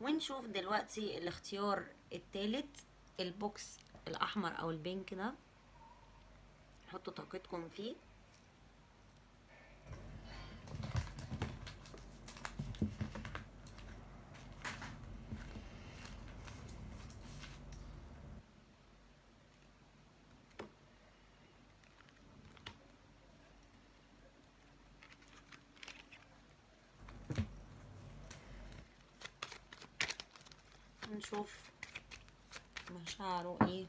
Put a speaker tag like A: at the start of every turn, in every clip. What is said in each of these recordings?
A: ونشوف دلوقتي الاختيار الثالث، ال box الاحمر او ال pink ده، حطوا طاقتكم فيه. نشوف مشاعره ايه.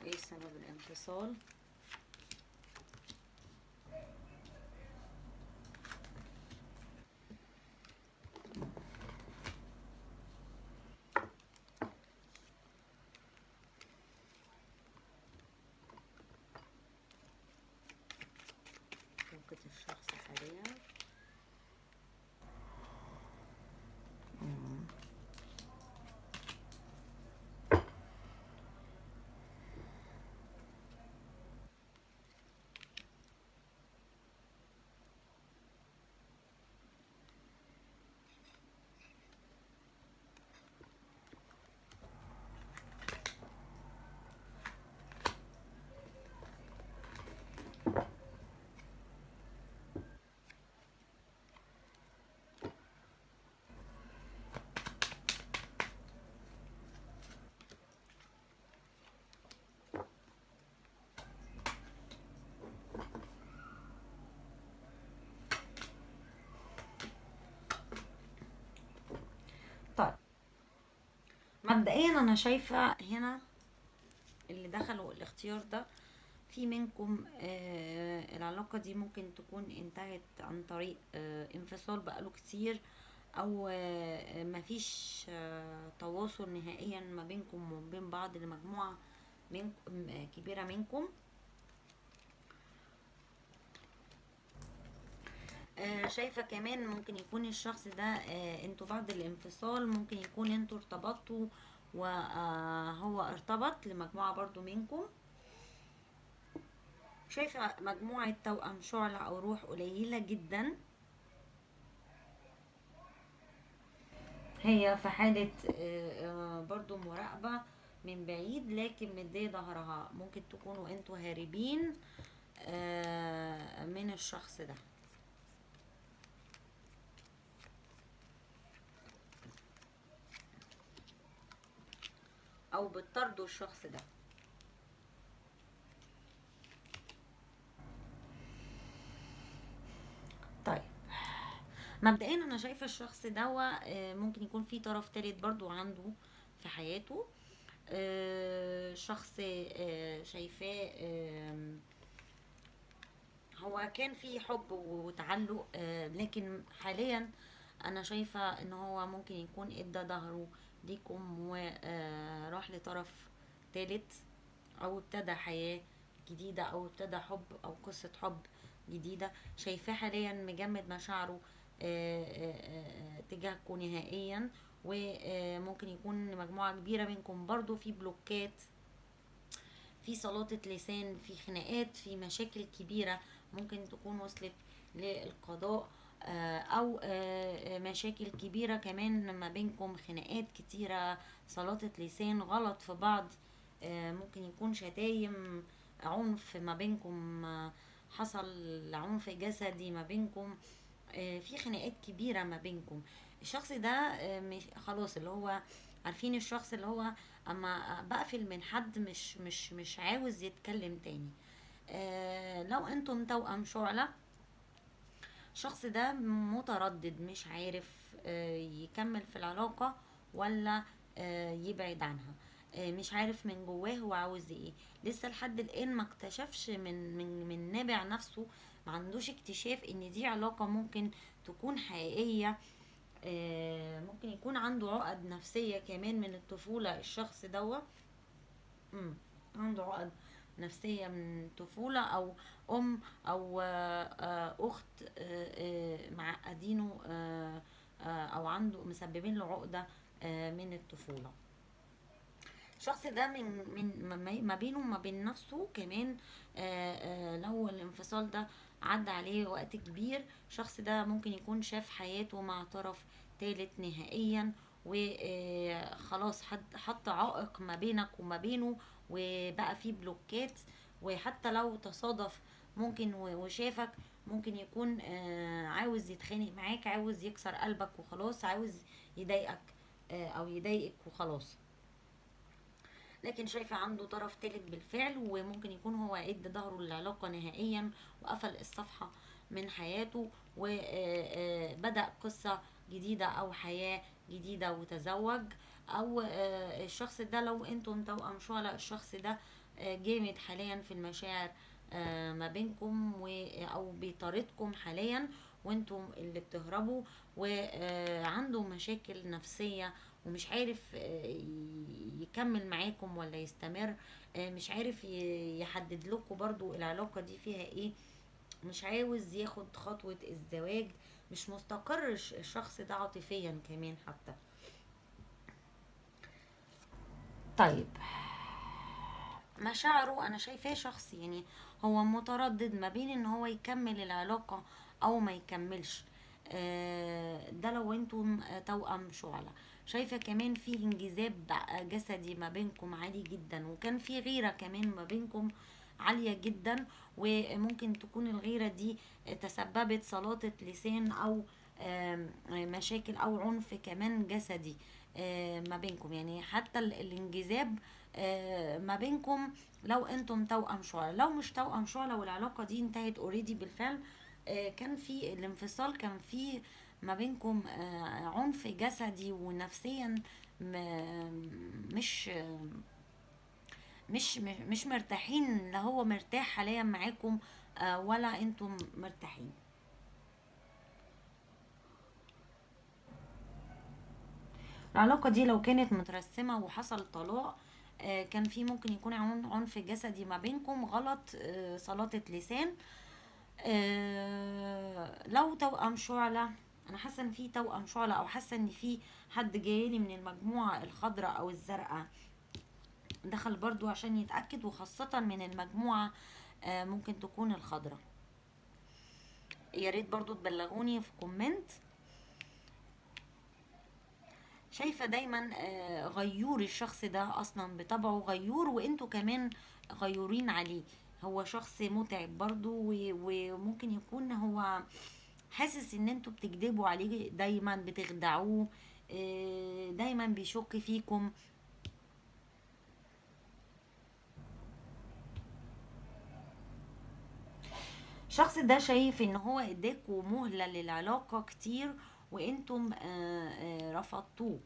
A: ايه سبب الانفصال؟ طاقة الشخص حاليا. طيب مبدئيا انا شايفة هنا اللي دخلوا الاختيار ده في منكم العلاقة دي ممكن تكون انتهت عن طريق انفصال بقاله كتير، او مفيش تواصل نهائيا ما بينكم وبين بعض لمجموعة كبيرة منكم. شايفة كمان ممكن يكون الشخص ده انتوا بعد الانفصال ممكن يكون انتوا ارتبطتوا وهو ارتبط لمجموعة برضو منكم. شايفة مجموعة توأم شعلة أو روح قليلة جدا هي في حالة برضو مراقبة من بعيد، لكن مدية ظهرها. ممكن تكونوا انتوا هاربين من الشخص ده. او بتطردوا الشخص ده. طيب مبدئيا انا شايفه الشخص ده ممكن يكون في طرف تالت برضو عنده في حياته، شخص شايفاه هو كان في حب وتعلق، لكن حاليا انا شايفه ان هو ممكن يكون ادى ظهره ليكم وراح لطرف تالت، او ابتدى حياة جديدة، او ابتدى حب او قصة حب جديدة. شايفاه حاليا مجمد مشاعره تجاهكم نهائيا، وممكن يكون مجموعة كبيرة منكم برضو في بلوكات، في سلاطة لسان، في خناقات، في مشاكل كبيرة ممكن تكون وصلت للقضاء، او مشاكل كبيرة كمان ما بينكم، خناقات كتيرة، سلاطة لسان، غلط في بعض، ممكن يكون شتايم، عنف ما بينكم، حصل عنف جسدي ما بينكم، في خناقات كبيرة ما بينكم. الشخص ده مش خلاص، اللي هو عارفين الشخص اللي هو اما بقفل من حد مش مش مش عاوز يتكلم تاني. لو انتم توأم شعلة، الشخص ده متردد، مش عارف يكمل في العلاقة ولا يبعد عنها، مش عارف من جواه هو عاوز ايه، لسه لحد الان ما اكتشفش من من من نابع نفسه، ما عندوش اكتشاف ان دي علاقة ممكن تكون حقيقية. ممكن يكون عنده عقد نفسية كمان من الطفولة، الشخص دوا عنده عقد نفسية من الطفولة، أو أم أو أخت معقدينه، او عنده مسببين له عقدة من الطفولة. الشخص ده من ما بينه وما بين نفسه كمان، لو الانفصال ده عدى عليه وقت كبير، الشخص ده ممكن يكون شاف حياته مع طرف ثالث نهائيا، وخلاص حط عائق ما بينك وما بينه، وبقى فيه بلوكات. وحتى لو تصادف ممكن وشافك، ممكن يكون عاوز يتخانق معاك، عاوز يكسر قلبك وخلاص، عاوز يضايقك او يضايقك وخلاص. لكن شايفة عنده طرف تالت بالفعل، وممكن يكون هو ادى ظهره للعلاقة نهائيا وقفل الصفحة من حياته، وبدأ قصة جديدة او حياة جديدة وتزوج. او الشخص ده لو انتم توأم شعلة، الشخص ده جامد حاليا في المشاعر ما بينكم، او بيطاردكم حاليا وانتم اللي بتهربوا، وعنده مشاكل نفسية ومش عارف يكمل معاكم ولا يستمر، مش عارف يحدد لكم برضو العلاقة دي فيها ايه، مش عاوز ياخد خطوة الزواج، مش مستقر الشخص ده عاطفيا كمان حتى. طيب مشاعره انا شايفاه شخص يعني هو متردد ما بين ان هو يكمل العلاقة او ما يكملش، ده لو انتم توأم شعلة. شايفة كمان في انجذاب جسدي ما بينكم عالي جدا، وكان في غيرة كمان ما بينكم عالية جدا، وممكن تكون الغيرة دي تسببت سلاطة لسان او مشاكل او عنف كمان جسدي ما بينكم. يعني حتى الانجذاب ما بينكم لو انتم توأم شعلة. لو مش توأم شعلة والعلاقة دي انتهت اوريدي بالفعل، كان في الانفصال، كان في ما بينكم عنف جسدي ونفسيا، مش مش مش مرتاحين، لا هو مرتاح حاليا معاكم ولا انتم مرتاحين. العلاقة دي لو كانت مترسمة وحصل طلاق، كان في ممكن يكون عنف جسدي ما بينكم، غلط، سلاطة لسان. لو توأم شعلة، انا حاسة ان في توأم شعلة، او حاسة ان في حد جايلي من المجموعة الخضراء او الزرقاء دخل برضو عشان يتأكد، وخاصة من المجموعة ممكن تكون الخضراء. يا ريت برضو تبلغوني في comment. شايفة دايما غيور الشخص ده اصلا بطبعه غيور، وانتوا كمان غيورين عليه. هو شخص متعب برضو، وممكن يكون هو حاسس ان انتوا بتكذبوا عليه دايما، بتخدعوه، دايما بيشك فيكم. الشخص ده شايف ان هو اداكوا مهلة للعلاقة كتير وانتم رفضتوه،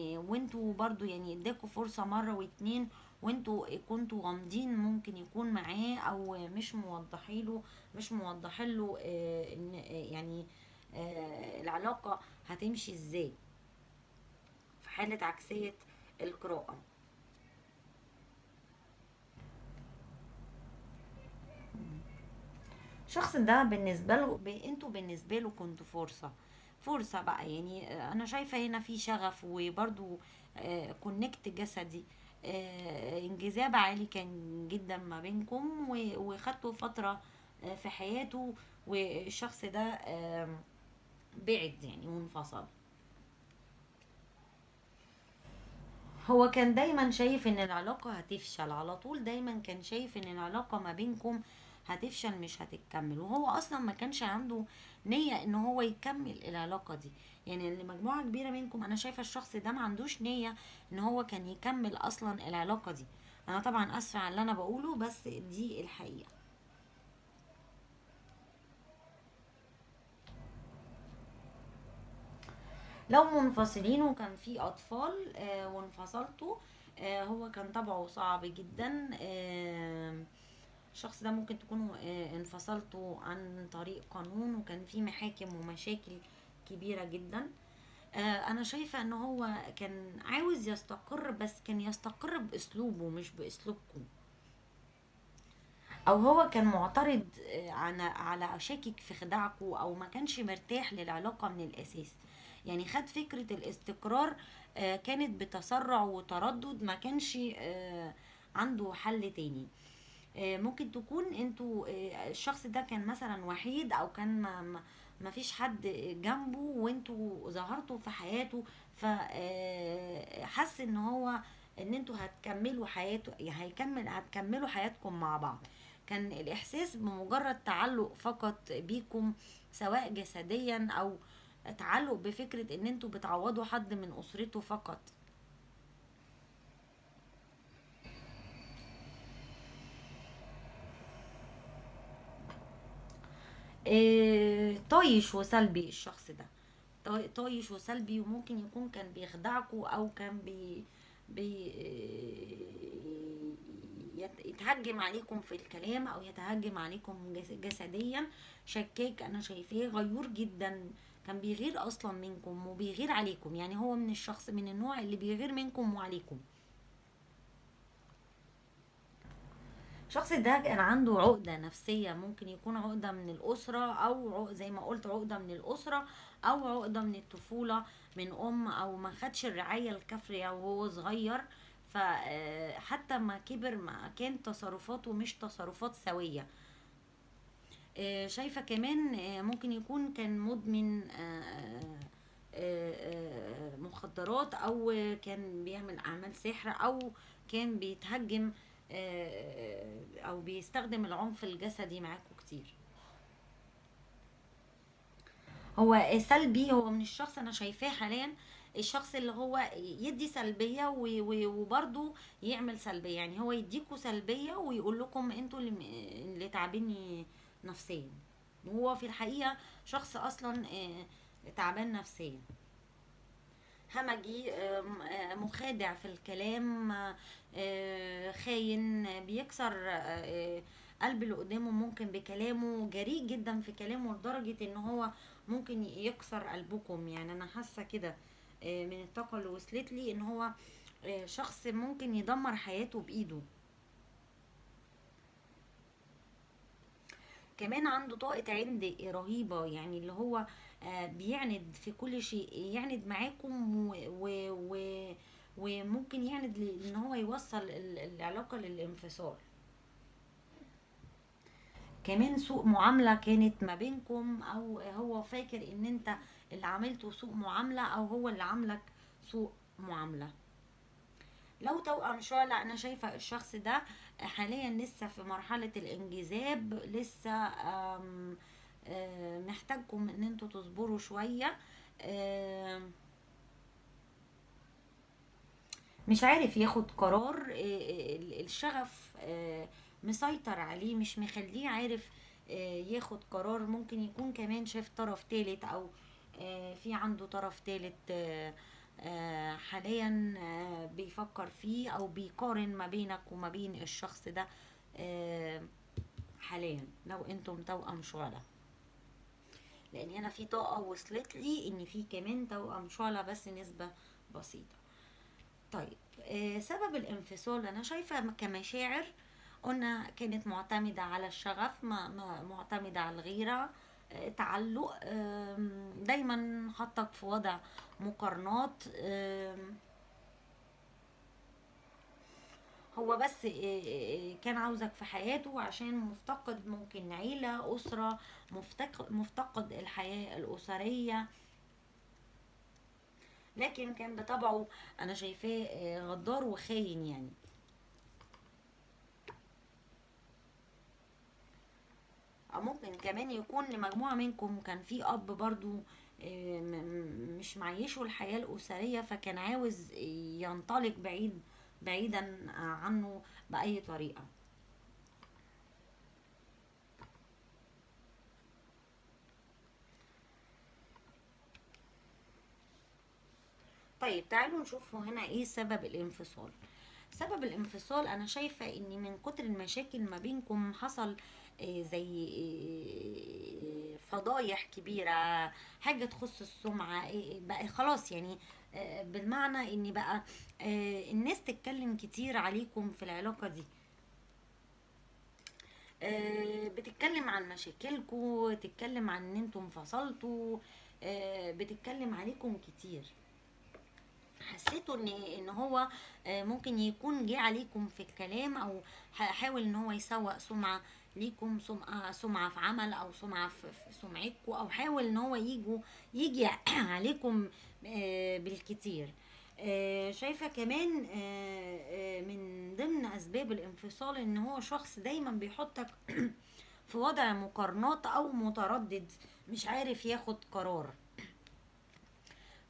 A: وانتوا برضو اداكوا فرصة مرة واتنين وانتوا كنتوا غامضين، ممكن يكون معاه او مش موضحيله، مش موضحين له، ان، العلاقة هتمشي ازاي في حالة عكسية القراءة. الشخص ده بالنسبة له، انتوا بالنسبة له كنتوا فرصة، فرصة بقى. انا شايفة هنا في شغف، وبرضو، كونكت جسدي، انجذاب عالي كان جدا ما بينكم، وخدتوا فترة، في حياته، والشخص ده، بعد وانفصل. هو كان دايما شايف ان العلاقة هتفشل على طول، دايما كان شايف ان العلاقة ما بينكم هتفشل مش هتتكمل، وهو اصلا ما كانش عنده نية ان هو يكمل العلاقة دي. لمجموعة كبيرة منكم انا شايفة الشخص ده ما عندوش نية ان هو كان يكمل اصلا العلاقة دي. انا طبعا اسفة على اللي انا بقوله، بس دي الحقيقة. لو منفصلين وكان في اطفال، وانفصلتوا، هو كان طبعه صعب جدا. الشخص ده ممكن تكونوا، انفصلتوا عن طريق قانون، وكان في محاكم ومشاكل كبيرة جدا. انا شايفة ان هو كان عاوز يستقر، بس كان يستقر باسلوبه مش باسلوبكم. او هو كان معترض على شاكك في خداعكم، او ما كانش مرتاح للعلاقة من الاساس. يعني خد فكرة الاستقرار كانت بتسرع وتردد، ما كانش عنده حل تاني. ممكن تكون انتوا الشخص ده كان مثلا وحيد، او كان ما فيش حد جنبه، وانتوا ظهرتوا في حياته، فحس ان هو ان انتوا هتكملوا حياته، هتكملوا حياتكم مع بعض. كان الاحساس بمجرد تعلق فقط بيكم، سواء جسديا او تعلق بفكرة ان انتوا بتعوضوا حد من اسرته فقط. طايش وسلبي الشخص ده، طايش وسلبي، وممكن يكون كان بيخدعكوا، او كان يتهجم عليكم في الكلام، او يتهجم عليكم جسديا. شكاك، انا شايفاه غيور جدا، كان بيغير اصلا منكم وبيغير عليكم. يعني هو من النوع اللي بيغير منكم وعليكم. الشخص ده كان عنده عقدة نفسية، ممكن يكون عقدة من الأسرة، أو زي ما قلت عقدة من الأسرة، أو عقدة من الطفولة، من أم، أو ما خدش الرعاية الكافية وهو صغير، فحتى ما كبر ما كان تصرفاته مش تصرفات سوية. شايفة كمان، ممكن يكون كان مدمن مخدرات، أو كان بيعمل أعمال سحر، أو كان بيتهجم، أو بيستخدم العنف الجسدي معاكم كتير. هو سلبي، هو من الشخص أنا شايفاه حاليا الشخص اللي هو يدي سلبية وبرضه يعمل سلبية. يعني هو يديكوا سلبية ويقول لكم انتوا اللي تعبيني نفسيا، وهو في الحقيقة شخص أصلا، تعبان نفسيا، همجي، مخادع في الكلام، خاين، بيكسر، قلب اللي قدامه ممكن بكلامه، جريء جدا في كلامه لدرجة ان هو ممكن يكسر قلبكم. يعني انا حاسة كده، من الطاقة اللي وصلت لي ان هو، شخص ممكن يدمر حياته بإيده. كمان عنده طاقة عند رهيبة، يعني اللي هو، بيعند في كل شيء، يعند معاكم وممكن يعند ان هو يوصل العلاقة للانفصال. كمان سوء معاملة كانت ما بينكم، او هو فاكر ان انت اللي عملته سوء معاملة، او هو اللي عاملك سوء معاملة. لو توأم شعلة، انا شايفة الشخص ده حاليا لسه في مرحلة الانجذاب، لسه، محتاجكم ان انتوا تصبروا شوية، مش عارف ياخد قرار، الشغف، مسيطر عليه، مش مخليه عارف، ياخد قرار. ممكن يكون كمان شاف طرف تالت، او، في عنده طرف تالت، حاليا، بيفكر فيه، او بيقارن ما بينك وما بين الشخص ده، حاليا لو انتم توأم شعلة. لان هنا في طاقة وصلت لي ان في كمان توأم شعلة بس نسبة بسيطة. سبب الانفصال انا شايفة كمشاعر قلنا كانت معتمدة على الشغف، معتمدة على الغيرة، تعلق، دايما حطك في وضع مقارنات، هو بس، كان عاوزك في حياته عشان مفتقد ممكن عيلة، أسرة، مفتقد الحياة الأسرية، لكن كان بطبعه أنا شايفاه، غدار وخاين. أو ممكن كمان يكون لمجموعة منكم كان في أب برضو، مش معيشه الحياة الأسرية، فكان عاوز ينطلق بعيدا عنه بأي طريقة. تعالوا نشوف هنا ايه سبب الانفصال. سبب الانفصال انا شايفة ان من كتر المشاكل ما بينكم حصل، زي، فضايح كبيرة، حاجة تخص السمعة، بقى خلاص، بالمعنى ان بقى، الناس تتكلم كتير عليكم في العلاقة دي. بتتكلم عن مشاكلكم، تتكلم عن ان انتم انفصلتوا، بتتكلم عليكم كتير. حسيتوا ان هو ممكن يكون جه عليكم في الكلام، او حاول ان هو يسوق سمعه ليكم، سمعه في عمل، او سمعه في سمعتكم، او حاول ان هو يجي عليكم بالكتير. شايفه كمان من ضمن اسباب الانفصال ان هو شخص دايما بيحطك في وضع مقارنات او متردد، مش عارف ياخد قرار،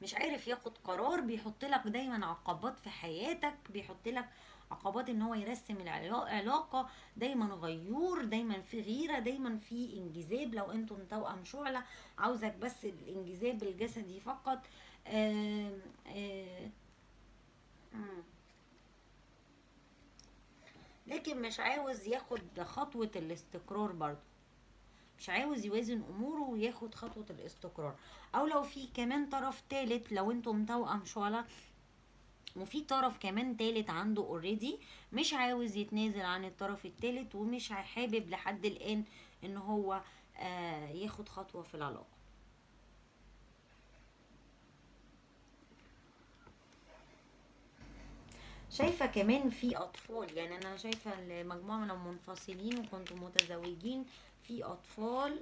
A: مش عارف ياخد قرار، بيحط لك دايما عقبات في حياتك، بيحط لك عقبات ان هو يرسم العلاقة، دايما غيور، دايما في غيرة، دايما في انجذاب. لو انتم توأم شعلة عاوزك بس الانجذاب الجسدي فقط. لكن مش عاوز ياخد خطوة الاستقرار برضو، مش عاوز يوازن اموره وياخد خطوة الاستقرار. او لو في كمان طرف تالت، لو انتم توأم شعلة وفي طرف كمان تالت عنده اوريدي، مش عاوز يتنازل عن الطرف التالت، ومش حابب لحد الان ان هو ياخد خطوة في العلاقة. شايفة كمان في اطفال، يعني انا شايفة المجموعة من المنفصلين وكنتوا متزوجين في اطفال.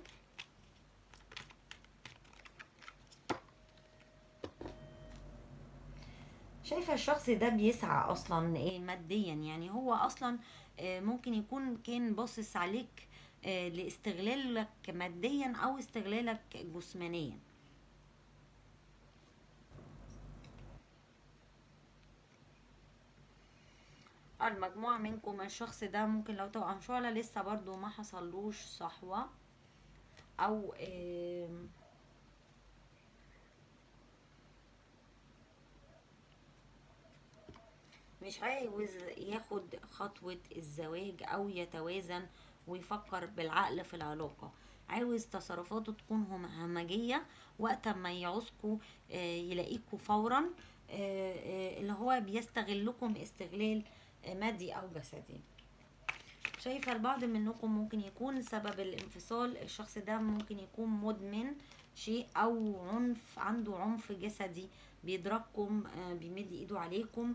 A: شايفة الشخص ده بيسعى اصلا ايه ماديا، يعني هو اصلا ممكن يكون كان باصص عليك لاستغلالك ماديا او استغلالك جسمانيا. المجموعة منكم الشخص ده ممكن لو توأم شعلة لسه برضو ما حصلوش صحوة، او مش عاوز ياخد خطوة الزواج او يتوازن ويفكر بالعقل في العلاقة، عاوز تصرفاته تكون همجية، وقت ما يعوزكوا يلاقيكوا فورا، اللي هو بيستغلكم استغلال مادي او جسدي. شايفة البعض منكم ممكن يكون سبب الانفصال الشخص ده ممكن يكون مدمن شيء او عنف، عنده عنف جسدي، بيضربكم، بيمد ايده عليكم،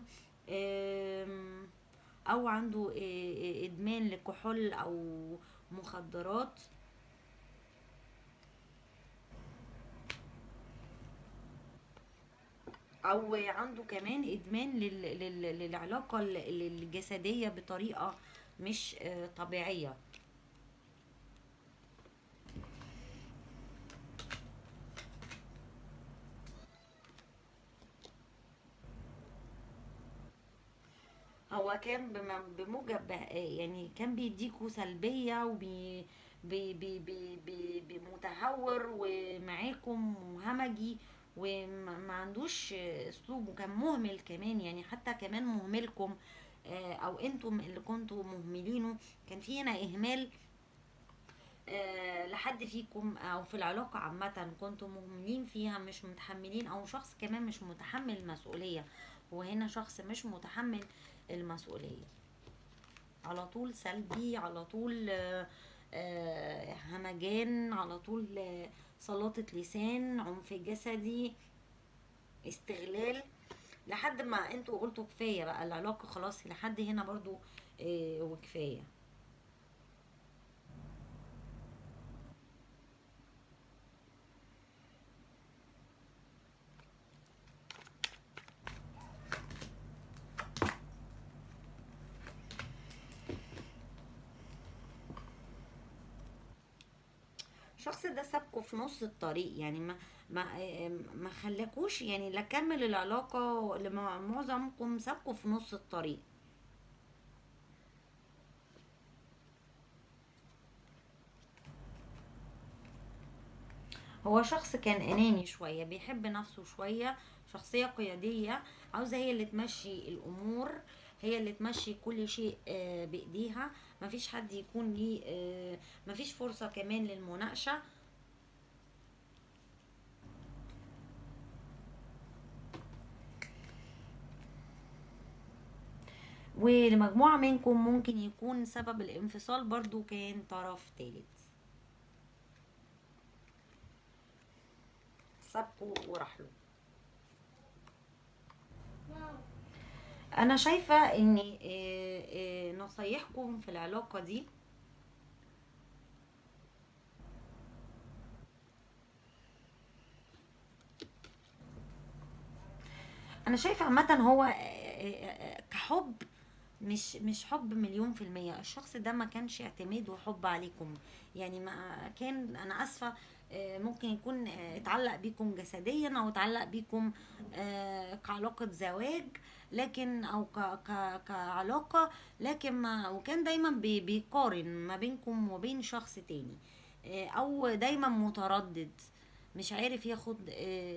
A: او عنده ادمان لكحول او مخدرات. او عنده كمان ادمان للعلاقة الجسدية بطريقة مش طبيعية. هو كان بموجب، يعني كان بيديكوا سلبية وبي بي بي بي بي بمتهور ومعاكم وهمجي وما عندوش اسلوب، وكان مهمل كمان، يعني حتى كمان مهملكم، او انتم اللي كنتوا مهملينه. كان في هنا اهمال لحد فيكم او في العلاقة عامة كنتوا مهملين فيها، مش متحملين، او شخص كمان مش متحمل المسؤولية. وهنا شخص مش متحمل المسؤولية، على طول سلبي، على طول همجان، على طول سلاطة لسان، عنف جسدي، استغلال، لحد ما انتوا قلتوا كفاية بقى العلاقة خلاص لحد هنا برضو، وكفاية. الشخص ده سابكوا في نص الطريق، يعني ما خلاكوش، يعني لا كمل العلاقة، لما معظمكم سابكوا في نص الطريق. هو شخص كان أناني شوية، بيحب نفسه شوية، شخصية قيادية، عاوزة هي اللي تمشي الأمور، هي اللي تمشي كل شيء، بإيديها، مفيش حد يكون ليه، مفيش فرصة كمان للمناقشة. ولمجموعة منكم ممكن يكون سبب الانفصال برضو كان طرف تالت سابكوا وراح له. انا شايفة ان نصايحكم في العلاقة دي انا شايفة عامة هو كحب مش حب 1,000,000%. الشخص ده ما كانش اعتماد وحب عليكم، يعني ما كان، انا اسفة، ممكن يكون اتعلق بيكم جسديا او اتعلق بيكم كعلاقة زواج، لكن او كعلاقة، لكن ما، وكان دايما بيقارن ما بينكم وبين شخص تاني، او دايما متردد، مش عارف ياخد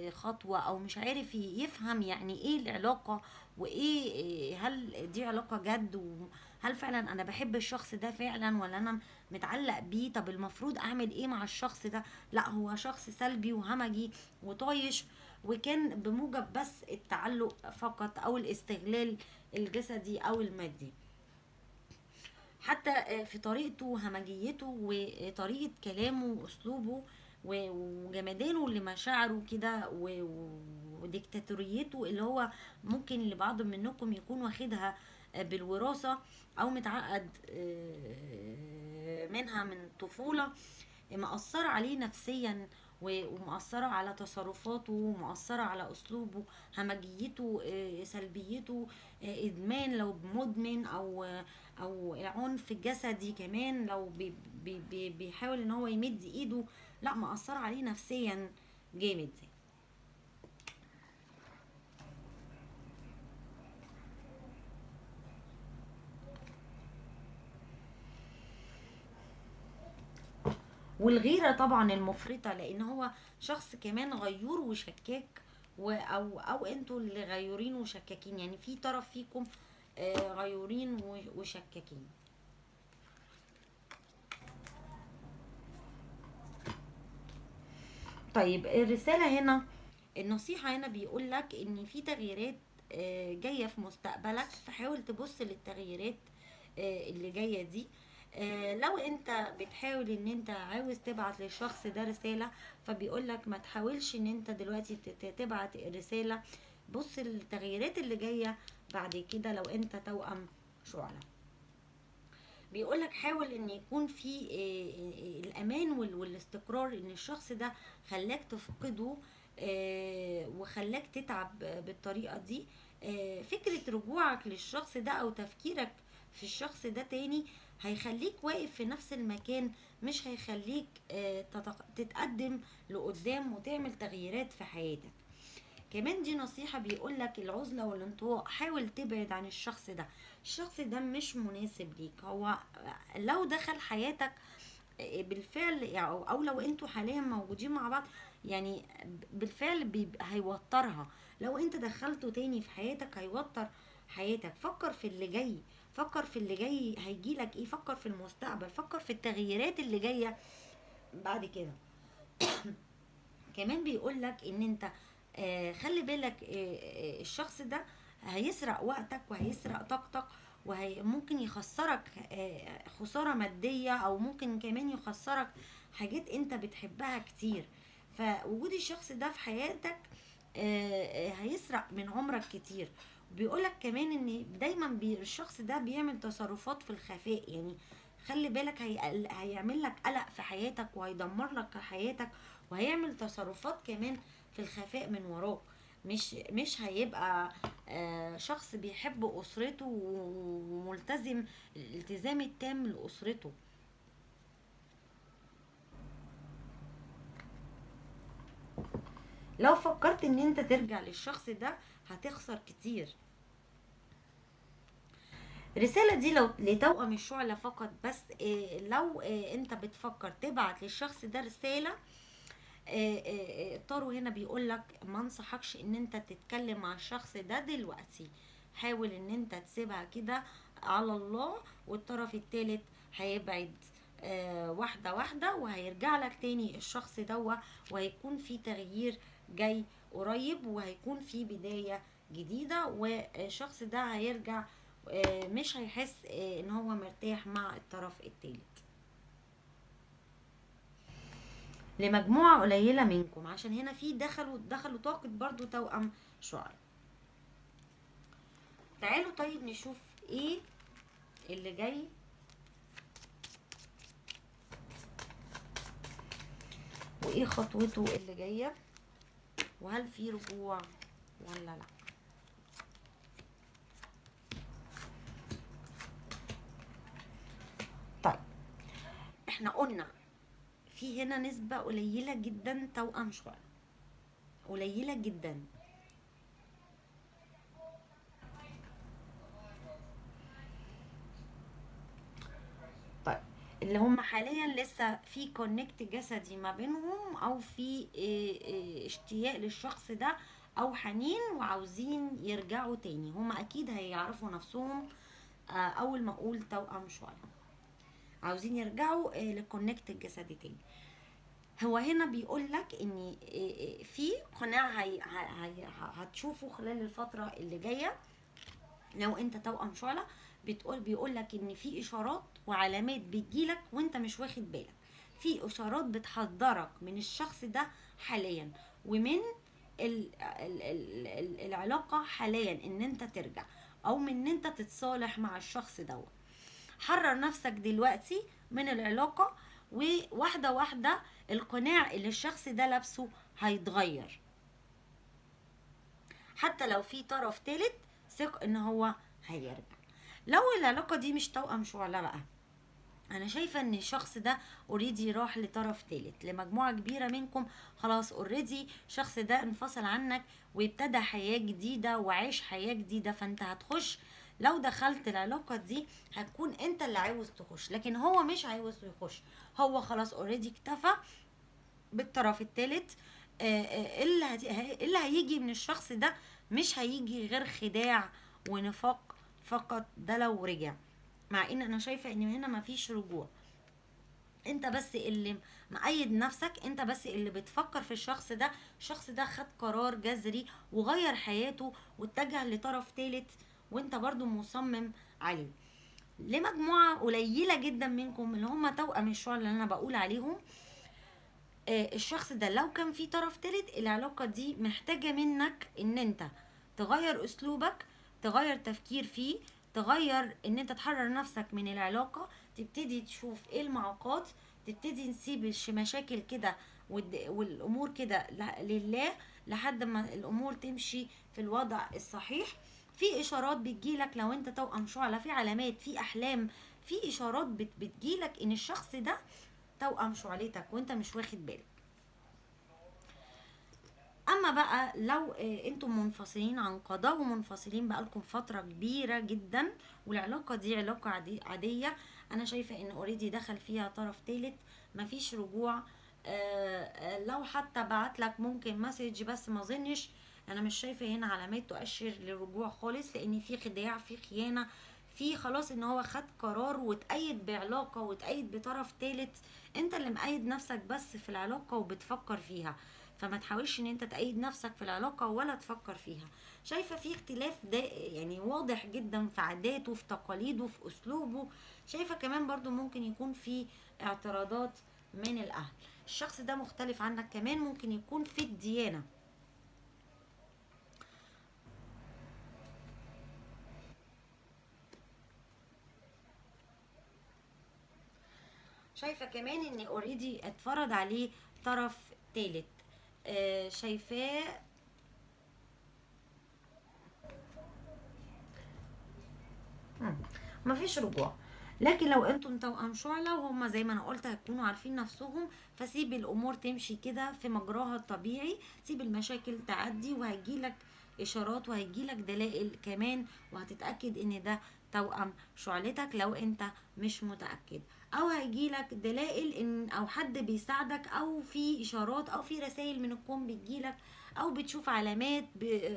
A: خطوة، او مش عارف يفهم يعني ايه العلاقة، وايه، هل دي علاقة جد، وهل فعلا انا بحب الشخص ده فعلا ولا انا متعلق بيه، طب المفروض اعمل ايه مع الشخص ده. لا، هو شخص سلبي وهمجي وطايش، وكان بموجب بس التعلق فقط او الاستغلال الجسدي او المادي. حتى في طريقته وهمجيته وطريقة كلامه واسلوبه وجمدانه لمشاعره كده وديكتاتوريته اللي هو ممكن لبعض منكم يكون واخدها بالوراثة او متعقد منها من الطفولة، مأثرة عليه نفسيا ومأثرة على تصرفاته ومأثرة على أسلوبه، همجيته، سلبيته، إدمان لو مدمن أو عنف جسدي كمان لو بيحاول إن هو يمد إيده، لا مأثرة عليه نفسيا جامد. والغيرة طبعا المفرطة، لأن هو شخص كمان غيور وشكاك، أو انتوا اللي غيورين وشكاكين، يعني في طرف فيكم غيورين وشكاكين. طيب الرسالة هنا، النصيحة هنا بيقول لك إن في تغييرات جاية في مستقبلك، فحاول تبص للتغييرات اللي جاية دي. لو انت بتحاول ان انت عاوز تبعت للشخص ده رسالة، فبيقول لك ما تحاولش ان انت دلوقتي تبعت الرسالة، بص للتغييرات اللي جاية بعد كده. لو انت توأم شعلة، بيقول لك حاول ان يكون في الامان والاستقرار، ان الشخص ده خلاك تفقده وخلاك تتعب بالطريقة دي. فكرة رجوعك للشخص ده او تفكيرك في الشخص ده تاني هيخليك واقف في نفس المكان، مش هيخليك تتقدم لقدام وتعمل تغييرات في حياتك. كمان دي نصيحة بيقولك العزلة والانطواء، حاول تبعد عن الشخص ده، الشخص ده مش مناسب ليك. هو لو دخل حياتك بالفعل او لو انتوا حاليا موجودين مع بعض، يعني بالفعل هيوترها. لو انت دخلته تاني في حياتك هيوتر حياتك. فكر في اللي جاي، فكر في اللي جاي هيجيلك ايه، فكر في المستقبل، فكر في التغييرات اللي جاية بعد كده. كمان بيقولك ان انت خلي بالك، الشخص ده هيسرق وقتك وهيسرق طاقتك، وممكن يخسرك خسارة مادية، او ممكن كمان يخسرك حاجات انت بتحبها كتير. فوجود الشخص ده في حياتك هيسرق من عمرك كتير. بيقولك كمان ان دايما الشخص ده بيعمل تصرفات في الخفاء، يعني خلي بالك هيعمل لك قلق في حياتك وهيدمر لك حياتك، وهيعمل تصرفات كمان في الخفاء من وراك. مش هيبقى شخص بيحب أسرته وملتزم الالتزام التام لأسرته. لو فكرت ان انت ترجع للشخص ده هتخسر كتير. الرسالة دي لو لتوأم الشعلة فقط بس، لو انت بتفكر تبعت للشخص ده رسالة، طارو هنا بيقولك ما انصحكش ان انت تتكلم مع الشخص ده دلوقتي، حاول ان انت تسيبها كده على الله، والطرف التالت هيبعد واحدة واحدة وهيرجع لك تاني الشخص دوا، وهيكون في تغيير جاي قريب، وهيكون في بداية جديدة، والشخص ده هيرجع مش هيحس ان هو مرتاح مع الطرف التالت. لمجموعة قليلة منكم، عشان هنا في دخلوا طاقة برضو توأم شعلة. تعالوا طيب نشوف ايه اللي جاي وايه خطوته اللي جاية، وهل في رجوع ولا لا. طيب احنا قلنا في هنا نسبة قليلة جدا توأم شعلة، قليلة جدا. طيب اللي هم حاليا لسه في connect جسدي ما بينهم، او في اشتياق للشخص ده او حنين وعاوزين يرجعوا تاني. هم اكيد هيعرفوا نفسهم اول ما اقول توأم شعلة، عاوزين يرجعوا لل connect الجسدي تاني. هو هنا بيقول لك ان في قناع هتشوفه خلال الفترة اللي جاية لو انت توأم شعلة. بيقول لك ان في اشارات وعلامات بتجيلك وانت مش واخد بالك، في اشارات بتحذرك من الشخص ده حاليا ومن ال ال ال ال العلاقة حاليا، ان انت ترجع او من ان انت تتصالح مع الشخص دوت. حرر نفسك دلوقتي من العلاقة، وواحدة واحدة القناع اللي الشخص ده لابسه هيتغير. حتى لو في طرف تالت ثق ان هو هيرجع. لو العلاقة دي مش توأم شعلة بقى، انا شايفة ان الشخص ده already راح لطرف تالت. لمجموعة كبيرة منكم خلاص already الشخص ده انفصل عنك وابتدى حياة جديدة وعاش حياة جديدة. فانت هتخش، لو دخلت العلاقة دي هتكون انت اللي عاوز تخش، لكن هو مش عاوز يخش. هو خلاص already اكتفى بالطرف التالت. اللي هيجي من الشخص ده مش هيجي غير خداع ونفاق فقط، ده لو رجع. مع ان انا شايفة ان هنا مفيش رجوع، انت بس اللي مقيد نفسك، انت بس اللي بتفكر في الشخص ده. الشخص ده خد قرار جذري وغير حياته واتجه لطرف تالت، وانت برضو مصمم عليه. لمجموعة قليلة جدا منكم اللي هم توأم الشعلة اللي انا بقول عليهم، الشخص ده لو كان في طرف تالت، العلاقة دي محتاجة منك ان انت تغير اسلوبك، تغير تفكير فيه، تغير ان انت تحرر نفسك من العلاقة، تبتدي تشوف ايه المعوقات، تبتدي نسيب مشاكل كده والامور كده لله لحد ما الامور تمشي في الوضع الصحيح. في اشارات بتجيلك لو انت توأم شعلة، في علامات، في احلام، في اشارات بتجيلك ان الشخص ده توأم شعلتك وانت مش واخد بالك. اما بقى لو انتم منفصلين عن قضاء ومنفصلين بقالكم فترة كبيرة جدا والعلاقة دي علاقة عادية، انا شايفة ان already دخل فيها طرف تالت، مفيش رجوع. لو حتى بعتلك ممكن message، بس ما اظنش، انا مش شايفة هنا علامات تؤشر للرجوع خالص، لان في خداع، في خيانة، في خلاص ان هو خد قرار وتأيد بعلاقة وتأيد بطرف تالت. انت اللي مقيد نفسك بس في العلاقة وبتفكر فيها، فما تحاولش ان انت تأيد نفسك في العلاقة ولا تفكر فيها. شايفة في اختلاف ده يعني واضح جدا في عاداته، في تقاليده، في اسلوبه. شايفة كمان برضو ممكن يكون في اعتراضات من الاهل. الشخص ده مختلف عنك كمان، ممكن يكون في الديانة. شايفة كمان ان اوريدي اتفرض عليه طرف تالت. شايفاه مفيش رجوع. لكن لو انتم توأم شعلة وهم زي ما انا قلت هتكونوا عارفين نفسهم، فسيب الامور تمشي كده في مجراها الطبيعي، سيب المشاكل تعدي، وهتجيلك اشارات وهيجيلك دلائل كمان، وهتتأكد ان ده توأم شعلتك لو انت مش متأكد، او هيجيلك دلائل ان او حد بيساعدك، او في اشارات، او في رسائل من الكون بتجيلك، او بتشوف علامات،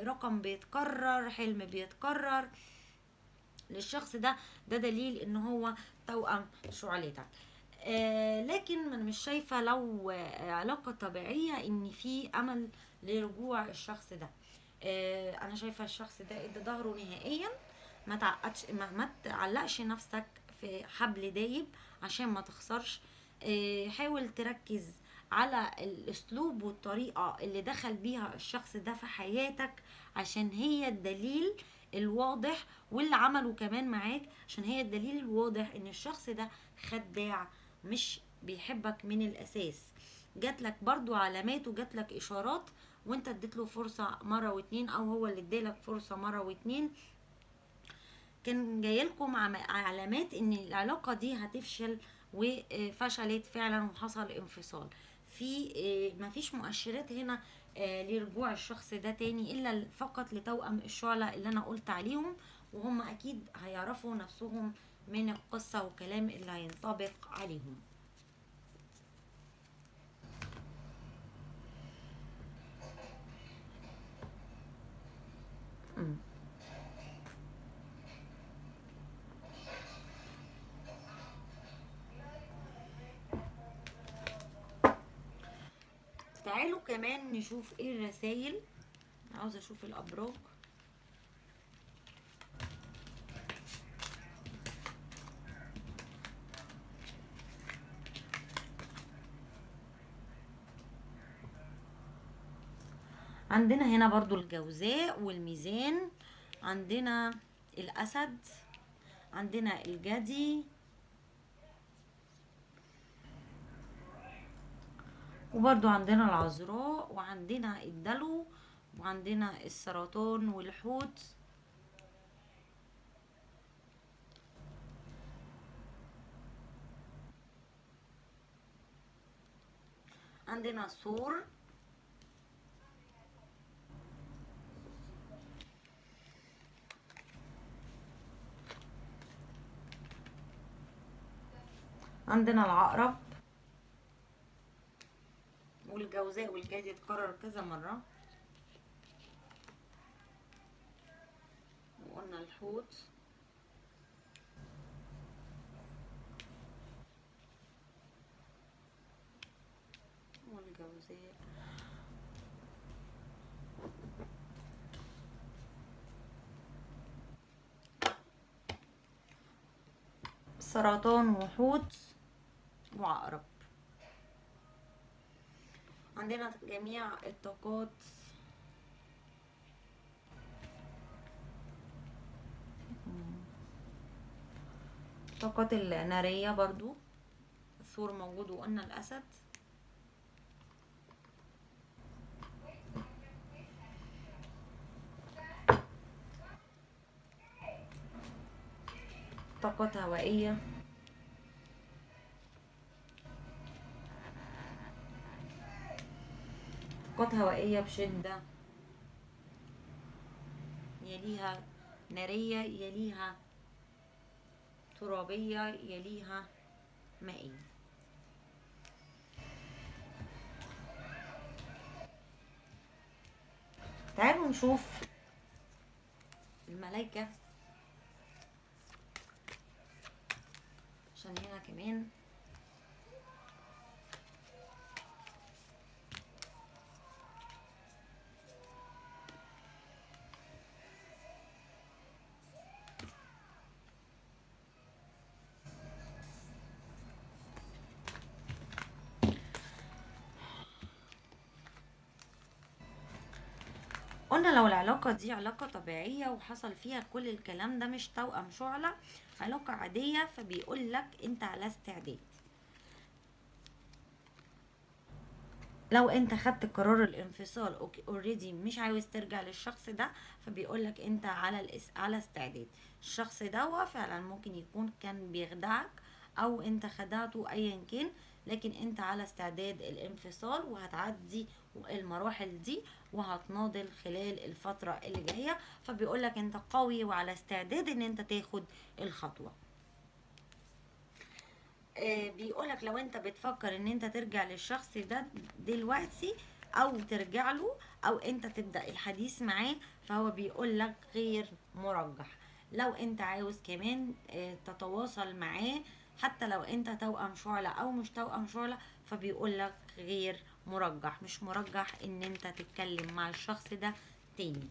A: رقم بيتكرر، حلم بيتكرر للشخص ده، ده دليل ان هو توأم شعلتك. لكن انا مش شايفة لو علاقة طبيعية ان في امل لرجوع الشخص ده. انا شايفة الشخص ده ادى ظهره نهائيا ما تعقدش، ما تعلقش نفسك في حبل دايب عشان ما تخسرش. حاول تركز على الاسلوب والطريقة اللي دخل بيها الشخص ده في حياتك، عشان هي الدليل الواضح، واللي عمله كمان معاك عشان هي الدليل الواضح ان الشخص ده خداع، مش بيحبك من الاساس. جاتلك برضو علامات وجاتلك اشارات، وانت اديت له فرصة مرة واتنين، او هو اللي ادالك فرصة مرة واتنين. كان جايلكم علامات ان العلاقة دي هتفشل، وفشلت فعلا وحصل انفصال. في مفيش مؤشرات هنا لرجوع الشخص ده تاني الا فقط لتوأم الشعلة اللي انا قلت عليهم، وهم اكيد هيعرفوا نفسهم من القصة والكلام اللي هينطبق عليهم. تعالوا كمان نشوف ايه الرسائل. عاوزه اشوف الابراج. عندنا هنا برضو الجوزاء والميزان، عندنا الاسد، عندنا الجدي، وبرضو عندنا العذراء، وعندنا الدلو، وعندنا السرطان والحوت. عندنا الثور، عندنا العقرب، والجوزاء والجدي اتكرر كذا مرة، وقلنا الحوت، والجوزاء. سرطان وحوت وعقرب. عندنا جميع الطاقات. الطاقات النارية برضو، الثور موجود، وقلنا الأسد. طاقات هوائية، طاقات هوائية بشدة، يليها نارية، يليها ترابية، يليها مائية. تعالوا نشوف الملايكة، عشان هنا كمان قلنا لو العلاقة دي علاقة طبيعية وحصل فيها كل الكلام ده، مش توأم شعلة، علاقة عادية، فبيقول لك انت على استعداد. لو انت خدت قرار الانفصال already، مش عاوز ترجع للشخص ده، فبيقول لك انت على استعداد. الشخص ده فعلا ممكن يكون كان بيخدعك او انت خدعته، ايا كان، لكن انت على استعداد الانفصال، وهتعدي المراحل دي وهتناضل خلال الفترة اللي جاية. فبيقولك انت قوي وعلى استعداد ان انت تاخد الخطوة. بيقولك لو انت بتفكر ان انت ترجع للشخص ده دلوقتي او ترجع له او انت تبدأ الحديث معاه، فهو بيقولك غير مرجح. لو انت عاوز كمان تتواصل معاه حتى لو انت توأم شعلة او مش توأم شعلة، فبيقولك غير مرجح، مش مرجح ان انت تتكلم مع الشخص ده تاني.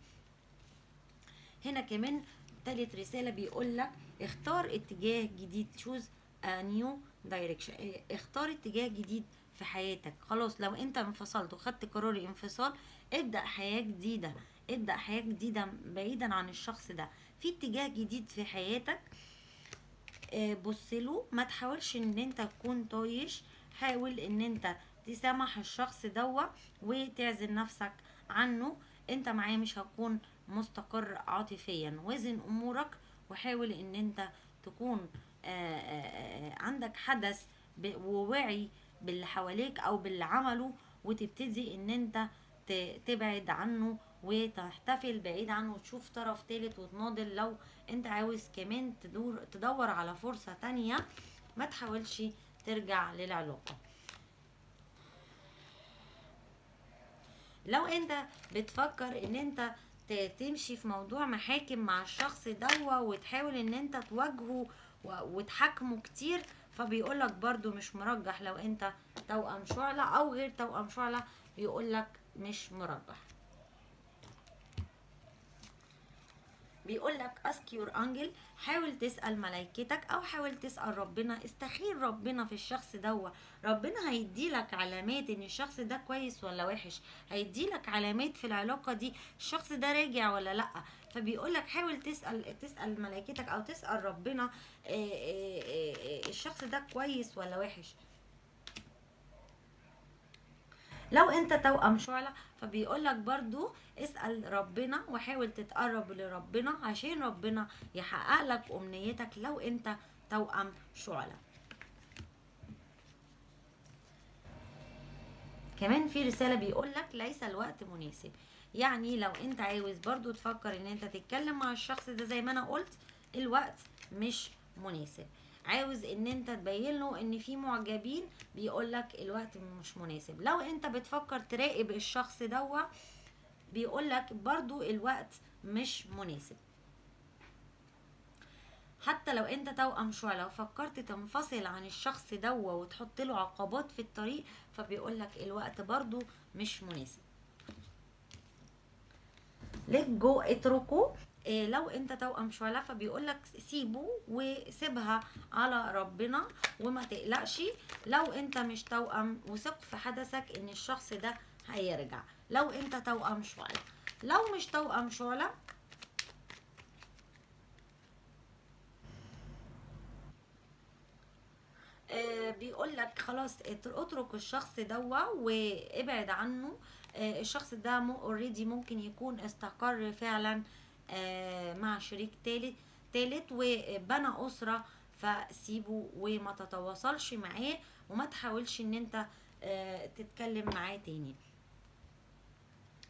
A: هنا كمان تالت رسالة بيقول لك اختار اتجاه جديد، choose a new direction، اختار اتجاه جديد في حياتك. خلاص لو انت انفصلت وخدت قرار الانفصال، ابدأ حياة جديدة، ابدأ حياة جديدة بعيدا عن الشخص ده. في اتجاه جديد في حياتك، بص له، ما تحاولش ان انت تكون طايش، حاول ان انت تسامح الشخص دوا وتعزل نفسك عنه. انت معاه مش هتكون مستقر عاطفيا. وزن امورك وحاول ان انت تكون عندك حدث ووعي باللي حواليك او باللي عمله، وتبتدي ان انت تبعد عنه وتحتفل بعيد عنه وتشوف طرف تالت وتناضل. لو انت عاوز كمان تدور على فرصة تانية، ما تحاولش ترجع للعلاقة. لو انت بتفكر ان انت تمشي في موضوع محاكم مع الشخص دوا وتحاول ان انت تواجهه وتحاكمه كتير، فبيقولك برضو مش مرجح. لو انت توأم شعلة او غير توأم شعلة بيقولك مش مرجح. بيقولك ask your angel، حاول تسأل ملايكتك او حاول تسأل ربنا، استخير ربنا في الشخص دوا. ربنا هيديلك علامات ان الشخص ده كويس ولا وحش، هيديلك علامات في العلاقة دي الشخص ده راجع ولا لأ. فبيقولك حاول تسأل ملايكتك او تسأل ربنا، الشخص ده كويس ولا وحش. لو انت توأم شعلة فبيقولك برضو اسأل ربنا وحاول تتقرب لربنا عشان ربنا يحقق لك امنيتك لو انت توأم شعلة. كمان في رسالة بيقولك ليس الوقت مناسب، يعني لو انت عاوز برضو تفكر ان انت تتكلم مع الشخص ده زي ما انا قلت الوقت مش مناسب. عاوز ان انت تبين له ان في معجبين، بيقولك الوقت مش مناسب. لو انت بتفكر تراقب الشخص دوا بيقولك برضو الوقت مش مناسب. حتى لو انت توأم شعلة وفكرت تنفصل عن الشخص دوا وتحط له عقبات في الطريق، فبيقولك الوقت برضو مش مناسب. let go، اتركه. لو انت توأم شعلة فبيقولك سيبه وسيبها على ربنا وما تقلقش. لو انت مش توأم وثق في حدثك ان الشخص ده هيرجع. لو انت توأم شعلة. لو مش توأم شعلة بيقولك خلاص اترك الشخص دوا وابعد عنه. الشخص ده already ممكن يكون استقر فعلا، مع شريك تالت وبنى أسرة، فسيبه وما تتواصلش معاه وما تحاولش ان انت تتكلم معاه تاني،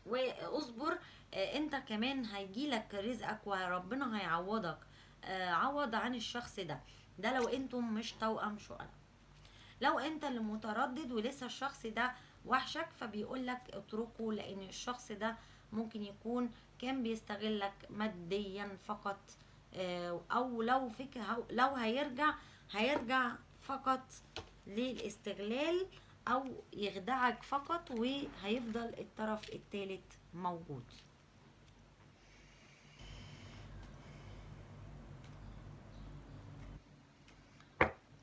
A: واصبر. انت كمان هيجيلك رزقك وربنا هيعوضك، عوض عن الشخص ده. ده لو انتم مش توأم شعلة. لو انت اللي متردد ولسه الشخص ده وحشك فبيقولك اتركه، لان الشخص ده ممكن يكون كان بيستغلك ماديا فقط، او لو فك، لو هيرجع هيرجع فقط للاستغلال او يخدعك فقط، وهيفضل الطرف الثالث موجود.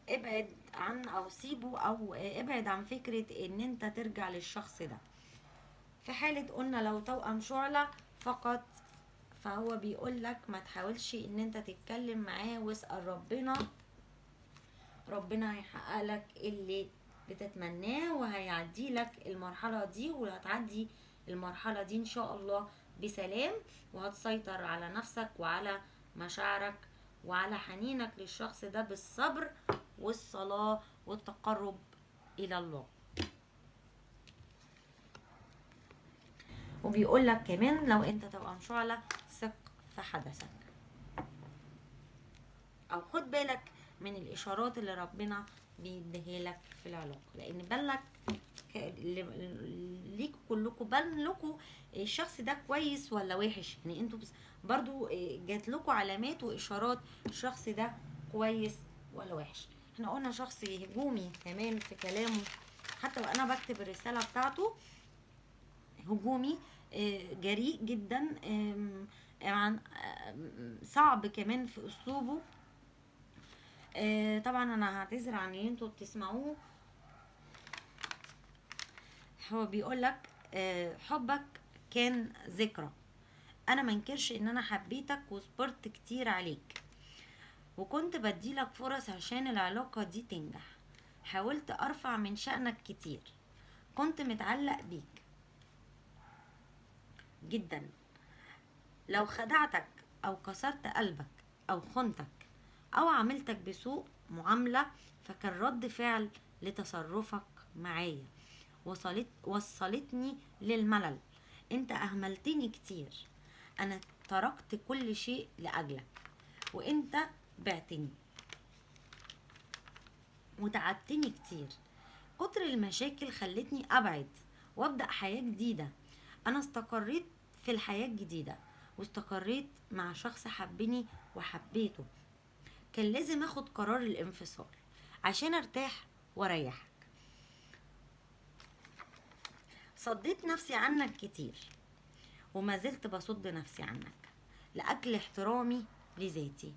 A: ابعد عن او سيبه او ابعد عن فكرة ان انت ترجع للشخص ده. في حالة قلنا لو توأم شعلة فقط، فهو بيقول لك ما تحاولش ان انت تتكلم معاه، واسأل ربنا، ربنا هيحقق لك اللي بتتمناه وهيعدي لك المرحلة دي، وهتعدي المرحلة دي ان شاء الله بسلام، وهتسيطر على نفسك وعلى مشاعرك وعلى حنينك للشخص ده بالصبر والصلاة والتقرب إلى الله. وبيقول لك كمان لو انت توأم شعلة ثق في حدثك، او خد بالك من الاشارات اللي ربنا بيديها لك في العلاقة، لان بالك ليكوا كلكم، بان لكم الشخص ده كويس ولا وحش. انتوا برضو جات لكم علامات واشارات الشخص ده كويس ولا وحش. احنا قلنا شخص هجومي كمان في كلامه، حتى وانا بكتب الرسالة بتاعته هجومي، جريء جدا، صعب كمان في اسلوبه. طبعا انا هعتذر عن اللي انتوا بتسمعوه. هو بيقولك حبك كان ذكرى، انا منكرش ان انا حبيتك وصبرت كتير عليك، وكنت بديلك فرص عشان العلاقة دي تنجح، حاولت ارفع من شأنك كتير، كنت متعلق بيك جدا، لو خدعتك او كسرت قلبك او خنتك او عاملتك بسوء معاملة فكان رد فعل لتصرفك معايا وصلتني للملل، انت اهملتني كتير، انا تركت كل شيء لاجلك وانت بعتني وتعبتني كتير، كتر المشاكل خلتني ابعد وابدا حياة جديدة، انا استقريت في الحياة الجديدة واستقريت مع شخص حبني وحبيته، كان لازم اخد قرار الانفصال عشان ارتاح واريحك، صديت نفسي عنك كتير وما زلت بصد نفسي عنك لأجل احترامي لذاتي.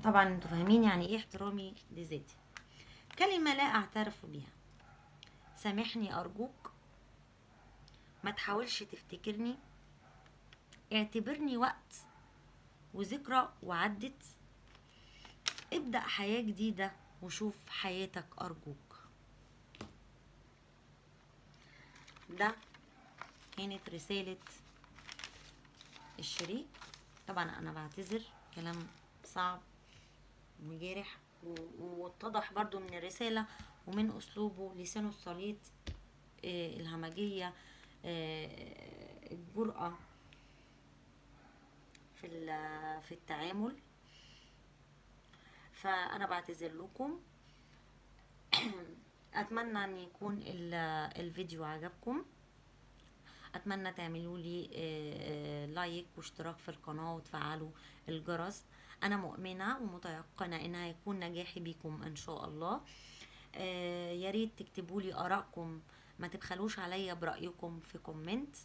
A: طبعا انتوا فاهمين يعني ايه احترامي لذاتي. كلمة لا اعترف بيها، سامحني ارجوك، ما تحاولش تفتكرني، اعتبرني وقت وذكرى وعدت، ابدأ حياة جديدة وشوف حياتك ارجوك. ده كانت رسالة الشريك. طبعا انا بعتذر، كلام صعب وجارح، واتضح برضو من الرسالة ومن اسلوبه، لسانه السليط، الهمجية، الجرأة في التعامل. فانا بعتذر لكم. اتمنى ان يكون الفيديو عجبكم، اتمنى تعملوا لي like واشتراك في القناة وتفعلوا الجرس. انا مؤمنة ومتيقنة ان هيكون نجاحي بيكم ان شاء الله. يا ريت تكتبوا لي ارائكم، ما تبخلوش عليا برأيكم في comment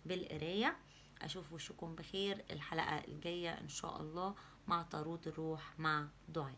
A: بالقراية. اشوف وشكم بخير الحلقة الجاية ان شاء الله مع طاروت الروح مع دعاء.